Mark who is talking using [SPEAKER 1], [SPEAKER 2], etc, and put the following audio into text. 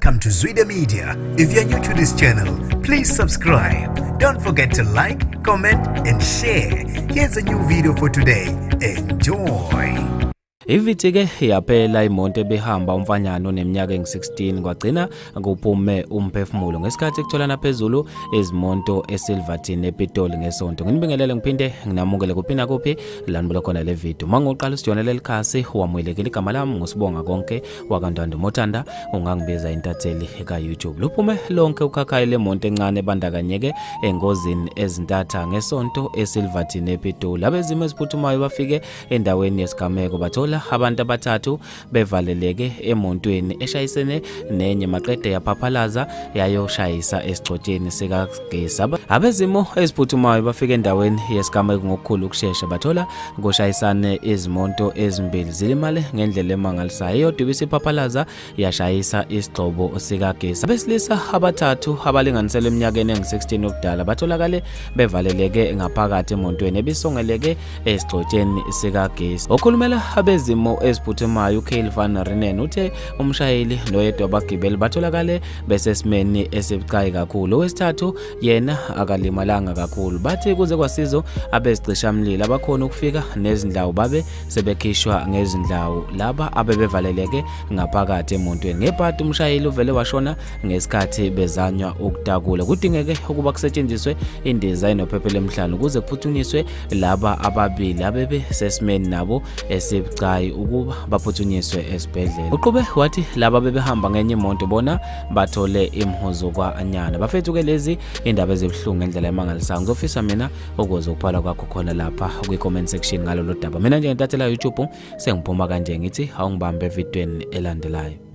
[SPEAKER 1] Welcome to Zwida Media. If you're new to this channel, please subscribe. Don't forget to like, comment, and share. Here's a new video for today. Enjoy.
[SPEAKER 2] Ivithike yaphela imoto ebehamba umfanyana oneminyaka engu-16 kwagcina kuphume umphefumulo ngesikhathi kutholana phezulu izimonto eSilverton ePitoli ngesonto. Nginibingelele ngiphinde nginamukele kuphi nakuphi la nibuka khona le video. Mangoqala usijona lelikhasi wamukelekile, igama lami ngusibonga konke wakaNtando Mothanda, ungangibiza intatheli ka YouTube. Luphume lonke ukhakhayi lemonto encane ebandakanyeke engozini ezintatha ngesonto eSilverton ePitoli. Abezimo eziphuthumayo bafike endaweni yesigameko bathola abantu abathathu bevaleleke emontweni eshayisene nenye maqede yaphaphalaza yayoshayisa esigxotsheni sikagesi. Abezimo eziphuthumayo bafike endaweni yesigameko ngokukhulu ukushesha bathola kushayisane izimonto ezimbili zilimale ngendlela emangalisayo. Eyodwa ibisiphaphalaza yashayisa isigxobo sikagesi. Abesilisa abathathu abalinganiselwe eminyakeni engu-16 ubudala batholakale bevaleleke ngaphakathi emontweni ebisongeleke esigxotsheni sikagesi. Okhulumela abezimo eziphuthumayo uKyle van Renen uthe umshayeli noyedwa abagibeli batholakale besesimeni esibucayi kakhulu. Owesithathu yena akalimalanga kakhulu. Bathi kuze kwasizo abezicishamlilo abakhona ukufika nezindlawu babe sebekhishwa ngezindlawu laba abebevaleleke ngaphakathi emontweni. Ngebhadi umshayeli uvele washona ngesikhathi bezanywa ukutakula. Kudingeke ukuba kusetshenziswe indiza enophephela emhlane ukuze kuphuthunyiswe laba ababili abebe sesimeni nabo esibucayi ukuba baphuthunyiswe esibhedlela. Uqhube wathi laba bebehamba ngenye imoto bona bathole imhuzo kwanyana. Bafethu ke lezi indaba ezibuhlungu ngendlela emangalisayo. Ngizofisa mina ukuze ukubhala kwakho khona lapha kwi-comment section ngalolu daba. Mina nje ngentathela YouTube sengiphuma kanje ngithi awungibambe evidweni elandelayo.